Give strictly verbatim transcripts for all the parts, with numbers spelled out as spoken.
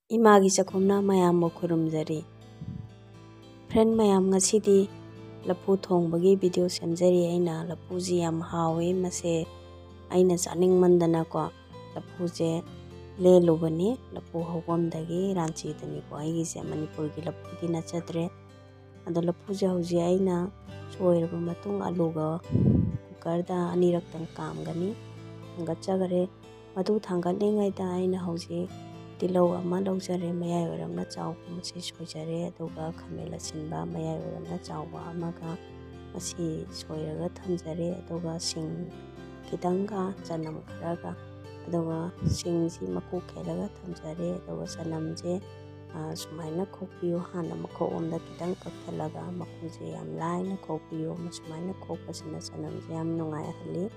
ꯏꯃꯥꯒꯤ ꯆꯥꯛꯈꯨꯝꯅ ꯃꯌꯥꯝꯕꯨ ꯈꯨꯔꯨꯝꯖꯔꯤ꯫ Friend ꯃꯌꯥꯝ, ꯉꯁꯤꯗꯤ ꯂꯐꯨ ꯊꯣꯡꯕꯒꯤ video ꯁꯦꯝꯖꯔꯤ ꯑꯩꯅ꯫ ꯂꯐꯨꯁꯤ ꯌꯥꯝ ꯍꯥꯎꯋꯤ꯫ ꯃꯁꯦ ꯑꯩꯅ ꯆꯥꯅꯤꯡꯃꯟꯗꯅꯀꯣ, ꯂꯐꯨꯁꯦ ꯂꯦꯜꯂꯨꯕꯅꯤ꯫ ꯂꯐꯨ ꯍꯧꯐꯝꯗꯒꯤ ꯔꯥꯟꯆꯤꯗꯅꯤꯀꯣ ꯑꯩꯒꯤꯁꯦ, ꯃꯅꯤꯄꯨꯔꯒꯤ ꯂꯐꯨꯗꯤ ꯅꯠꯆꯗ꯭ꯔꯦ꯫ ꯑꯗꯣ ꯂꯐꯨꯁꯦ ꯍꯧꯖꯤꯛ ꯑꯩꯅ ꯁꯣꯏꯔꯕ ꯃꯇꯨꯡ ꯑꯂꯨꯒ cookerꯗ ꯑꯅꯤꯔꯛꯇꯪ ꯀꯥꯝꯒꯅꯤ꯫ ꯊꯥꯡꯒꯠꯆꯈꯔꯦ꯫ ꯃꯗꯨ ꯊꯥꯡꯒꯠꯂꯤꯉꯩꯗ ꯑꯩꯅ ꯍꯧꯖꯤꯛ ꯇꯤꯜꯍꯧ ꯑꯃ ꯂꯧꯖꯔꯦ, ꯃꯌꯥꯏ ꯑꯣꯏꯔꯞꯅ ꯆꯥꯎꯕ, ꯃꯁꯤ ꯁꯣꯏꯖꯔꯦ꯫ ꯑꯗꯨꯒ ꯈꯥꯃꯦꯟ ꯑꯁꯤꯟꯕ ꯃꯌꯥꯏ ꯑꯣꯏꯔꯞꯅ ꯆꯥꯎꯕ ꯑꯃꯒ ꯃꯁꯤ ꯁꯣꯏꯔꯒ ꯊꯝꯖꯔꯦ꯫ ꯑꯗꯨꯒ ꯁꯤꯡ ꯈꯤꯇꯪꯒ ꯆꯅꯝ ꯈꯔꯒ, ꯑꯗꯨꯒ ꯁꯤꯡꯁꯤ ꯃꯀꯨ ꯈꯦꯠꯂꯒ ꯊꯝꯖꯔꯦ꯫ ꯑꯗꯨꯒ ꯆꯅꯝꯁꯦ, ꯑ, ꯁꯨꯃꯥꯏꯅ ꯈꯣꯛꯄꯤꯌꯨ꯫ ꯍꯥꯟꯅ ꯃꯈꯣꯛ ꯑꯃꯗ ꯈꯤꯇꯪ ꯀꯛꯊꯠꯂꯒ ꯃꯀꯨꯁꯦ ꯌꯥꯝ ꯂꯥꯏꯅ ꯈꯣꯛꯄꯤꯌꯨ꯫ ꯁꯨꯃꯥꯏꯅ ꯈꯣꯛꯄꯁꯤꯅ ꯆꯅꯝꯁꯦ ꯌꯥꯝ ꯅꯨꯡꯉꯥꯏꯍꯜꯂꯤ꯫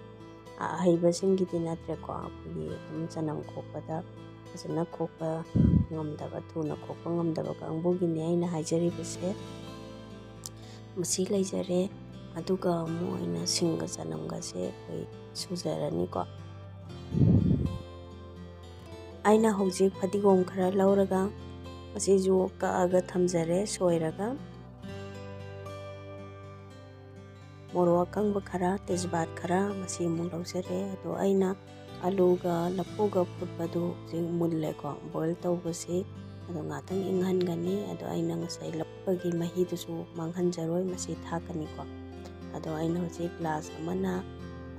ꯑ-, ꯑꯍꯩꯕꯁꯤꯡꯒꯤꯗꯤ ꯅꯠꯇ꯭ꯔꯦꯀꯣ, ꯑꯩꯈꯣꯏꯒꯤ ꯑꯗꯨꯝ ꯆꯅꯝ ꯈꯣꯛꯄꯗ ꯐꯖꯅ ꯈꯣꯛꯄ ꯉꯝꯗꯕ, ꯊꯨꯅ ꯈꯣꯛꯄ ꯉꯝꯗꯕ ꯀꯥꯡꯕꯨꯒꯤꯅꯦ ꯑꯩꯅ ꯍꯥꯏꯖꯔꯤꯕꯁꯦ꯫ ꯃꯁꯤ ꯂꯩꯖꯔꯦ꯫ ꯑꯗꯨꯒ ꯑꯃꯨꯛ ꯑꯩꯅ ꯁꯤꯡꯒ ꯆꯅꯝꯒꯁꯦ ꯑꯩꯈꯣꯏ ꯁꯨꯖꯔꯅꯤꯀꯣ꯫ ꯑꯩꯅ ꯍꯧꯖꯤꯛ ꯐꯗꯤꯒꯣꯝ ꯈꯔ ꯂꯧꯔꯒ ꯃꯁꯤꯁꯨ ꯀꯛꯑꯒ ꯊꯝꯖꯔꯦ ꯁꯣꯏꯔꯒ꯫ ꯃꯣꯔꯣꯛ ꯑꯀꯪꯕ ꯈꯔ, ꯇꯦꯖꯄꯥꯠ ꯈꯔ, ꯃꯁꯤ ꯑꯃꯨꯛ ꯂꯧꯖꯔꯦ꯫ ꯑꯗꯣ ꯑꯩꯅ ꯑꯂꯨꯒ ꯂꯐꯨꯒ ꯐꯨꯠꯄꯗꯨ ꯍꯧꯖꯤꯛ ꯃꯨꯜꯂꯦꯀꯣ, boil ꯇꯧꯕꯁꯤ꯫ ꯑꯗꯣ ꯉꯥꯛꯇꯪ ꯏꯪꯍꯟꯒꯅꯤ꯫ ꯑꯗꯣ ꯑꯩꯅ ꯉꯁꯥꯏ ꯂꯐꯨꯒꯤ ꯃꯍꯤꯗꯨꯁꯨ ꯃꯥꯡꯍꯟꯖꯔꯣꯏ, ꯃꯁꯤ ꯊꯥꯛꯀꯅꯤꯀꯣ꯫ ꯑꯗꯣ ꯑꯩꯅ ꯍꯧꯖꯤꯛ glass ꯑꯃꯅ,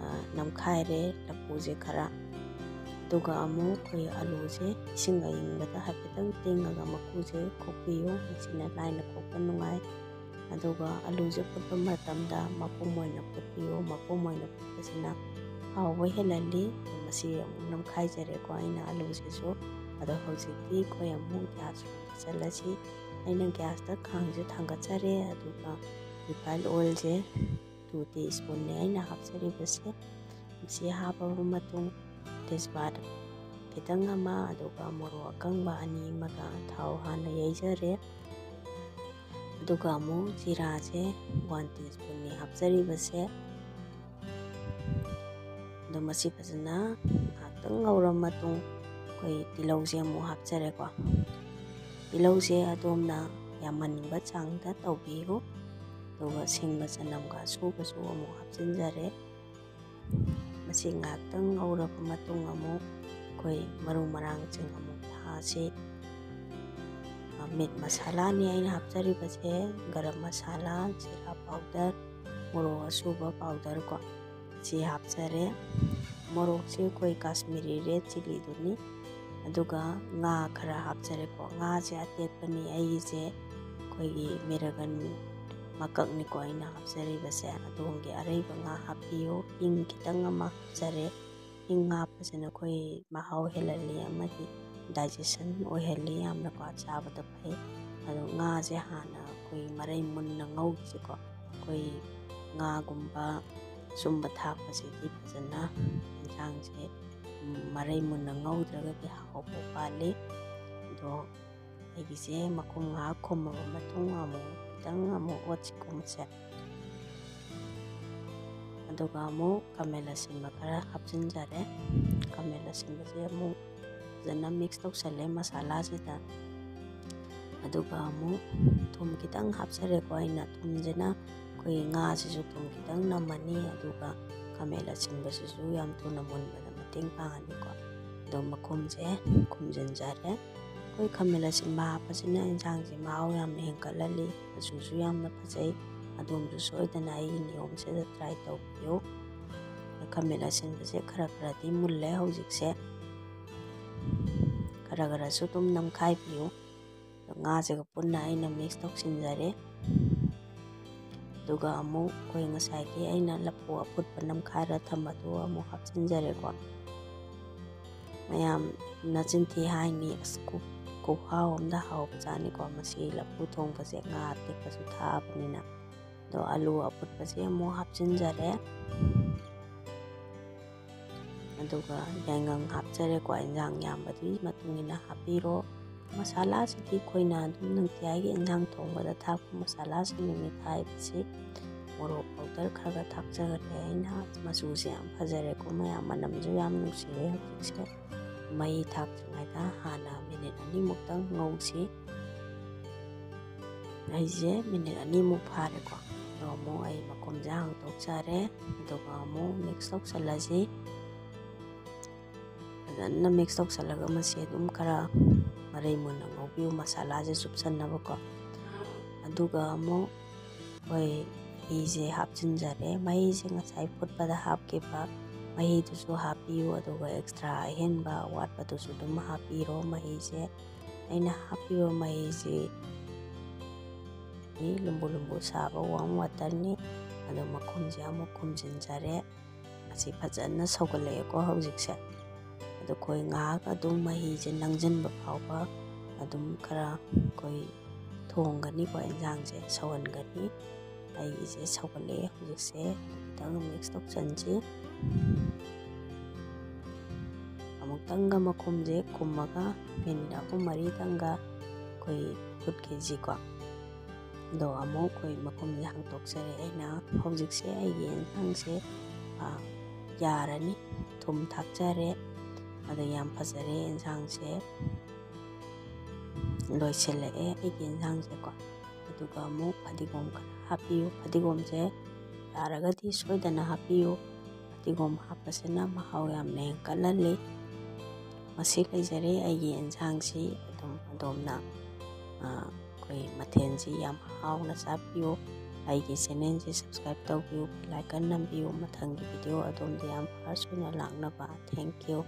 ꯑ, ꯅꯝꯈꯥꯏꯔꯦ ꯂꯐꯨꯁꯦ ꯈꯔ꯫ ꯑꯗꯨꯒ ꯑꯃꯨꯛ ꯑꯩꯈꯣꯏ ꯑꯂꯨꯁꯦ ꯏꯁꯤꯡ ꯑꯏꯪꯕꯗ ꯍꯥꯏꯐꯦꯠꯇꯪ ꯇꯤꯡꯉꯒ ꯃꯀꯨꯁꯦ ꯈꯣꯛꯄꯤꯌꯨ꯫ ꯃꯁꯤꯅ ꯂꯥꯏꯅ ꯈꯣꯛꯄ ꯅꯨꯡꯉꯥꯏ꯫ ꯑꯗꯨꯒ ꯑꯂꯨꯁꯦ ꯐꯨꯠꯄ ꯃꯇꯝꯗ ꯃꯄꯨꯝ ꯑꯣꯏꯅ ꯐꯨꯠꯄꯤꯌꯨ꯫ ꯃꯄꯨꯝ ꯑꯣꯏꯅ ꯐꯨꯠꯄꯁꯤꯅ ꯍꯥꯎꯕ ꯍꯦꯜꯍꯜꯂꯤ꯫ ꯃꯁꯤ ꯑꯃꯨꯛ ꯅꯝꯈꯥꯏꯖꯔꯦꯀꯣ ꯑꯩꯅ ꯑꯂꯨꯁꯤꯁꯨ꯫ ꯑꯗꯣ ꯍꯧꯖꯤꯛꯇꯤ ꯑꯩꯈꯣꯏ ꯑꯃꯨꯛ gas ꯆꯠꯂꯁꯤ꯫ ꯑꯩꯅ gasꯇ ꯈꯥꯡꯁꯦ ꯊꯥꯡꯒꯠꯆꯔꯦ, ꯑꯗꯨꯒ refined oilꯁꯦ two teaspoonꯅꯦ ꯑꯩꯅ ꯍꯥꯞꯆꯔꯤꯕꯁꯦ꯫ ꯃꯁꯤ ꯍꯥꯞꯄꯕ ꯃꯇꯨꯡ ꯇꯦꯖꯄꯥꯠ ꯈꯤꯇꯪ ꯑꯃ, ꯑꯗꯨꯒ ꯃꯣꯔꯣꯛ ꯑꯀꯪꯕ ꯑꯅꯤ ꯑꯃꯒ ꯊꯥꯎ ꯍꯥꯟꯅ ꯌꯩꯖꯔꯦ꯫ ꯑꯗꯨꯒ ꯑꯃꯨꯛ ꯖꯤꯔꯥꯁꯦ one teaspoonꯅꯤ ꯍꯥꯞꯆꯔꯤꯕꯁꯦ꯫ ꯑꯗꯣ ꯃꯁꯤ ꯐꯖꯅ ꯉꯥꯏꯍꯥꯛꯇꯪ ꯉꯧꯔ ꯃꯇꯨꯡ, ꯑꯩꯈꯣꯏ ꯇꯤꯜꯍꯧꯁꯦ ꯑꯃꯨꯛ ꯍꯥꯞꯆꯔꯦꯀꯣ꯫ ꯇꯤꯜꯍꯧꯁꯦ ꯑꯗꯣꯝꯅ ꯌꯥꯝꯍꯟꯅꯤꯡꯕ ꯆꯥꯡꯗ ꯇꯧꯕꯤꯌꯨ꯫ ꯑꯗꯨꯒ ꯁꯤꯡ ꯃꯆꯅꯝꯒ ꯑꯁꯨꯕꯁꯨ ꯑꯃꯨꯛ ꯍꯥꯞꯆꯤꯟꯖꯔꯦ꯫ ꯃꯁꯤ ꯉꯥꯏꯍꯥꯛꯇꯪ ꯉꯧꯔꯕ ꯃꯇꯨꯡ ꯑꯃꯨꯛ ꯑꯩꯈꯣꯏ ꯃꯔꯨ ꯃꯔꯥꯡꯁꯤꯡ ꯑꯃꯨꯛ ꯊꯥꯁꯤ꯫ ꯃꯤꯠ ꯃꯁꯥꯂꯥꯅꯤ ꯑꯩꯅ ꯍꯥꯞꯆꯔꯤꯕꯁꯦ꯫ ꯒꯔꯝ ꯃꯁꯥꯂꯥ, ꯖꯤꯔꯥ ꯄꯥꯎꯗꯔ, ꯃꯣꯔꯣꯛ ꯑꯁꯨꯕ ꯄꯥꯎꯗꯔ ꯀꯣ, ꯁꯤ ꯍꯥꯞꯆꯔꯦ꯫ ꯃꯣꯔꯣꯛꯁꯦ ꯑꯩꯈꯣꯏ ꯀꯥꯁꯃꯤꯔꯤ ꯔꯦꯗ ꯆꯤꯂꯤꯗꯨꯅꯤ꯫ ꯑꯗꯨꯒ ꯉꯥ ꯈꯔ ꯍꯥꯞꯆꯔꯦꯀꯣ꯫ ꯉꯥꯁꯦ ꯑꯇꯦꯛꯄꯅꯤ ꯑꯩꯒꯤꯁꯦ, ꯑꯩꯈꯣꯏꯒꯤ ꯃꯤꯔꯒꯟ ꯃꯀꯛꯅꯤꯀꯣ ꯑꯩꯅ ꯍꯥꯞꯆꯔꯤꯕꯁꯦ꯫ ꯑꯗꯣꯝꯒꯤ ꯑꯔꯩꯕ ꯉꯥ ꯍꯥꯞꯄꯤꯌꯨ꯫ ꯍꯤꯡ ꯈꯤꯇꯪ ꯑꯃ ꯍꯥꯞꯆꯔꯦ꯫ ꯍꯤꯡ ꯍꯥꯞꯄꯁꯤꯅ ꯑꯩꯈꯣꯏ ꯃꯍꯥꯎ ꯍꯦꯜꯍꯜꯂꯤ ꯑꯃꯗꯤ digestion ꯑꯣꯏꯍꯜꯂꯤ, ꯌꯥꯝꯅꯀꯣ ꯆꯥꯕꯗ ꯐꯩ꯫ ꯑꯗꯣ ꯉꯥꯁꯦ ꯍꯥꯟꯅ ꯑꯩꯈꯣꯏ ꯃꯔꯩ ꯃꯨꯟꯅ ꯉꯧꯈꯤꯁꯤꯀꯣ꯫ ꯑꯩꯈꯣꯏ ꯉꯥꯒꯨꯝꯕ ꯁꯨꯝꯕ ꯊꯥꯛꯄꯁꯤꯗꯤ ꯐꯖꯅ ꯌꯦꯟꯁꯥꯡꯁꯦ, ꯎꯝ, ꯃꯔꯩ ꯃꯨꯟꯅ ꯉꯧꯗ꯭ꯔꯒꯗꯤ ꯍꯥꯎꯕ ꯋꯥꯠꯂꯤ꯫ ꯑꯗꯣ ꯑꯩꯒꯤꯁꯦ ꯃꯈꯨꯝ ꯉꯥꯏꯍꯥꯛ ꯈꯨꯝꯃꯕ ꯃꯇꯨꯡ ꯑꯃꯨꯛ ꯈꯤꯇꯪ ꯑꯃꯨꯛ ꯑꯣꯠꯁꯤꯀꯣ ꯃꯁꯦ꯫ ꯑꯗꯨꯒ ꯑꯃꯨꯛ ꯈꯥꯃꯦꯟ ꯑꯁꯤꯟꯕ ꯈꯔ ꯍꯥꯞꯆꯤꯟꯖꯔꯦ꯫ ꯈꯥꯃꯦꯟ ꯑꯁꯤꯟꯕꯁꯦ ꯑꯃꯨꯛ ꯐꯖꯅ mix ꯇꯧꯁꯜꯂꯦ ꯃꯁꯥꯂꯥꯁꯤꯗ꯫ ꯑꯗꯨꯒ ꯑꯃꯨꯛ ꯊꯨꯝ ꯈꯤꯇꯪ ꯍꯥꯞꯆꯔꯦꯀꯣ꯫ ꯑꯩꯅ ꯊꯨꯝꯁꯤꯅ ꯑꯩꯈꯣꯏ ꯉꯥꯁꯤꯁꯨ ꯊꯨꯝ ꯈꯤꯇꯪ ꯅꯝꯃꯅꯤ, ꯑꯗꯨꯒ ꯈꯥꯃꯦꯟ ꯑꯁꯤꯟꯕꯁꯤꯁꯨ ꯌꯥꯝ ꯊꯨꯅ ꯃꯨꯟꯕꯗ ꯃꯇꯦꯡ ꯄꯥꯡꯉꯅꯤꯀꯣ꯫ ꯑꯗꯣ ꯃꯈꯨꯝꯁꯦ ꯈꯨꯝꯖꯤꯟꯖꯔꯦ꯫ ꯑꯩꯈꯣꯏ ꯈꯥꯃꯦꯟ ꯑꯁꯤꯟꯕ ꯍꯥꯞꯄꯁꯤꯅ ꯏꯟꯁꯥꯡꯁꯦ ꯃꯍꯥꯎ ꯌꯥꯝꯅ ꯍꯦꯟꯒꯠꯍꯜꯂꯤ, ꯃꯆꯨꯁꯨ ꯌꯥꯝꯅ ꯐꯖꯩ꯫ ꯑꯗꯣꯝꯁꯨ ꯁꯣꯏꯗꯅ ꯑꯩꯒꯤ ꯅꯤꯌꯣꯝꯁꯤꯗ try ꯇꯧꯕꯤꯌꯨ꯫ ꯈꯥꯃꯦꯟ ꯑꯁꯤꯟꯕꯁꯦ ꯈꯔ ꯈꯔꯗꯤ ꯃꯨꯜꯂꯦ ꯍꯧꯖꯤꯛꯁꯦ꯫ ꯈꯔ ꯈꯔꯁꯨ ꯑꯗꯨꯝ ꯅꯝꯈꯥꯏꯕꯤꯌꯨ꯫ ꯑꯗꯣ ꯉꯥꯁꯤꯒ ꯄꯨꯟꯅ ꯑꯩꯅ mix ꯇꯧꯁꯤꯟꯖꯔꯦ꯫ ꯑꯗꯨꯒ ꯑꯃꯨꯛ ꯑꯩꯈꯣꯏ ꯉꯁꯥꯏꯒꯤ ꯑꯩꯅ ꯂꯐꯨ ꯑꯐꯨꯠꯄ ꯅꯝꯈꯥꯏꯔ ꯊꯝꯕꯗꯨ ꯑꯃꯨꯛ ꯍꯥꯞꯆꯤꯟꯖꯔꯦꯀꯣ꯫ ꯃꯌꯥꯝ, ꯅꯆꯤꯟ ꯊꯤ ꯍꯥꯏꯅꯤ, ꯑꯁ, ꯈꯨ-, ꯈꯨꯍꯥꯎ ꯑꯝꯗ ꯍꯥꯎꯕꯖꯥꯠꯅꯤꯀꯣ꯫ ꯃꯁꯤ ꯂꯐꯨ ꯊꯣꯡꯕꯁꯦ ꯉꯥ ꯑꯇꯦꯛꯄꯁꯨ ꯊꯥꯛꯑꯕꯅꯤꯅ꯫ ꯑꯗꯣ ꯑꯂꯨ ꯑꯐꯨꯠꯄꯁꯦ ꯑꯃꯨꯛ ꯍꯥꯞꯆꯤꯟꯖꯔꯦ꯫ ꯑꯗꯨꯒ ꯌꯥꯏꯉꯪ ꯍꯥꯞꯆꯔꯦꯀꯣ꯫ ꯏꯟꯖꯥꯡ ꯌꯥꯝꯕꯗꯨꯒꯤ ꯃꯇꯨꯡ ꯏꯟꯅ ꯍꯥꯞꯄꯤꯔꯣ꯫ ꯃꯁꯥꯂꯥꯁꯤꯗꯤ ꯑꯩꯈꯣꯏꯅ ꯑꯗꯨꯝ ꯅꯨꯡꯇꯤꯖꯥꯏꯒꯤ ꯏꯟꯖꯥꯡ ꯊꯣꯡꯕꯗ ꯊꯥꯛꯄ ꯃꯁꯥꯂꯥꯁꯤꯡꯗꯨꯅꯤ ꯊꯥꯛꯏꯕꯁꯤ꯫ ꯃꯣꯔꯣꯛ powder ꯈꯔ ꯈꯔ ꯊꯥꯛꯆꯈ꯭ꯔꯦ ꯑꯩꯅ꯫ ꯃꯆꯨꯁꯦ ꯌꯥꯝ ꯐꯖꯔꯦꯀꯣ ꯃꯌꯥꯝ, ꯃꯅꯝꯁꯨ ꯌꯥꯝ ꯅꯨꯡꯁꯤꯔꯦ ꯍꯧꯖꯤꯛꯁꯦ꯫ ꯃꯩ ꯊꯥꯛꯇ꯭ꯔꯤꯉꯩꯗ ꯍꯥꯟꯅ ꯃꯤꯅꯤꯠ ꯑꯅꯤꯃꯨꯛꯇꯪ ꯉꯧꯁꯤ꯫ ꯑꯩꯁꯦ ꯃꯤꯅꯤꯠ ꯑꯅꯤꯃꯨꯛ ꯐꯥꯔꯦꯀꯣ꯫ ꯑꯗꯣ ꯑꯃꯨꯛ ꯑꯩ ꯃꯈꯨꯝꯁꯦ ꯍꯥꯡꯗꯣꯛꯆꯔꯦ꯫ ꯑꯗꯨꯒ ꯑꯃꯨꯛ ꯃꯤꯛꯁ ꯇꯧꯁꯜꯂꯁꯤ꯫ ꯐꯖꯅ ꯃꯤꯛꯁ ꯇꯧꯁꯜꯂꯒ ꯃꯁꯤ ꯑꯗꯨꯝ ꯈꯔ ꯃꯔꯩ ꯃꯨꯟꯅ ꯉꯧꯕꯤꯌꯨ, ꯃꯁꯥꯂꯥꯁꯦ ꯆꯨꯞꯁꯟꯅꯕꯀꯣ꯫ ꯑꯗꯨꯒ ꯑꯃꯨꯛ ꯑꯩꯈꯣꯏ ꯃꯍꯤꯁꯦ ꯍꯥꯞꯆꯤꯟꯖꯔꯦ꯫ ꯃꯍꯤꯁꯦ ꯉꯁꯥꯏ ꯐꯨꯠꯄꯗ ꯍꯥꯞꯈꯤꯕ ꯃꯍꯤꯗꯨꯁꯨ ꯍꯥꯞꯄꯤꯌꯨ, ꯑꯗꯨꯒ ꯑꯦꯛꯁꯇ꯭ꯔꯥ ꯑꯍꯦꯟꯕ ꯑꯋꯥꯠꯄꯗꯨꯁꯨ ꯑꯗꯨꯝ ꯍꯥꯞꯄꯤꯔꯣ꯫ ꯃꯍꯤꯁꯦ, ꯑꯩꯅ ꯍꯥꯞꯄꯤꯕ ꯃꯍꯤꯁꯤ ꯂꯨꯝꯕꯨ ꯂꯨꯝꯕꯨ ꯁꯥꯕ ꯋꯥꯔꯝ ꯋꯥꯇꯔꯅꯤ꯫ ꯑꯗꯣ ꯃꯈꯨꯝꯁꯦ ꯑꯃꯨꯛ ꯈꯨꯝꯖꯤꯟꯖꯔꯦ꯫ ꯑꯁꯤ ꯐꯖꯅ ꯁꯧꯒꯠꯂꯛꯑꯦꯀꯣ ꯍꯧꯖꯤꯛꯁꯦ꯫ ꯑꯗꯣ ꯑꯩꯈꯣꯏ ꯉꯥꯏꯍꯥꯛ ꯑꯗꯨꯝ ꯃꯍꯤꯁꯦ ꯅꯪꯁꯤꯟꯕ ꯐꯥꯎꯕ ꯑꯗꯨꯝ ꯈꯔ ꯑꯩꯈꯣꯏ ꯊꯣꯡꯒꯅꯤꯀꯣ, ꯏꯟꯁꯥꯡꯁꯦ ꯁꯧꯍꯟꯒꯅꯤ꯫ ꯑꯩꯒꯤꯁꯦ ꯁꯧꯒꯠꯂꯛꯑꯦ ꯍꯧꯖꯤꯛꯁꯦ꯫ ꯈꯤꯇꯪ ꯃꯤꯛꯁ ꯇꯧꯁꯟꯁꯤ꯫ ꯑꯃꯨꯛꯇꯪꯒ ꯃꯈꯨꯝꯁꯦ ꯈꯨꯝꯃꯒ ꯃꯤꯅꯤꯠ ꯑꯍꯨꯝ ꯃꯔꯤꯇꯪꯒ ꯑꯩꯈꯣꯏ ꯐꯨꯠꯈꯤꯁꯤꯀꯣ꯫ ꯑꯗꯣ ꯑꯃꯨꯛ ꯑꯩꯈꯣꯏ ꯃꯈꯨꯝꯁꯦ ꯍꯥꯡꯇꯣꯛꯆꯔꯦ꯫ ꯑꯩꯅ ꯍꯧꯖꯤꯛꯁꯦ ꯑꯩꯒꯤ ꯌꯦꯟꯁꯥꯡꯁꯦ, ꯑ, ꯌꯥꯔꯅꯤ꯫ ꯊꯨꯝ ꯊꯥꯛꯆꯔꯦ꯫ ꯑꯗꯣ ꯌꯥꯝ ꯐꯖꯔꯦ ꯌꯦꯟꯁꯥꯡꯁꯦ꯫ ꯂꯣꯏꯁꯤꯜꯂꯛꯑꯦ ꯑꯩꯒꯤ ꯌꯦꯟꯁꯥꯡꯁꯦꯀꯣ꯫ ꯑꯗꯨꯒ ꯑꯃꯨꯛ ꯐꯗꯤꯒꯣꯝ ꯈꯔ ꯍꯥꯞꯄꯤꯌꯨ꯫ ꯐꯗꯤꯒꯣꯝꯁꯦ ꯌꯥꯔꯒꯗꯤ ꯁꯣꯏꯗꯅ ꯍꯥꯞꯄꯤꯌꯨ꯫ ꯐꯗꯤꯒꯣꯝ ꯍꯥꯞꯄꯁꯤꯅ ꯃꯍꯥꯎ ꯌꯥꯝꯅ ꯍꯦꯟꯀꯠꯍꯜꯂꯤ꯫ ꯃꯁꯤ ꯂꯩꯖꯔꯦ ꯑꯩꯒꯤ ꯌꯦꯟꯁꯥꯡꯁꯤ꯫ ꯑꯗꯨꯝ ꯑꯗꯣꯝꯅ, ꯑ, ꯑꯩꯈꯣꯏ ꯃꯊꯦꯜꯁꯤ ꯌꯥꯝ ꯍꯥꯎꯅ ꯆꯥꯕꯤꯌꯨ꯫ ꯑꯩꯒꯤ ꯆꯦꯅꯦꯜꯁꯤ ꯁꯕꯁꯀ꯭ꯔꯥꯏꯕ ꯇꯧꯕꯤꯌꯨ, ꯕꯦꯜ ꯑꯥꯏꯀꯟ ꯅꯝꯕꯤꯌꯨ꯫ ꯃꯊꯪꯒꯤ ꯚꯤꯗꯤꯑꯣ ꯑꯗꯣꯝꯗ ꯌꯥꯝ ꯐꯥꯔꯁ ꯑꯣꯏꯅ ꯂꯥꯛꯅꯕ꯫ Thank you꯫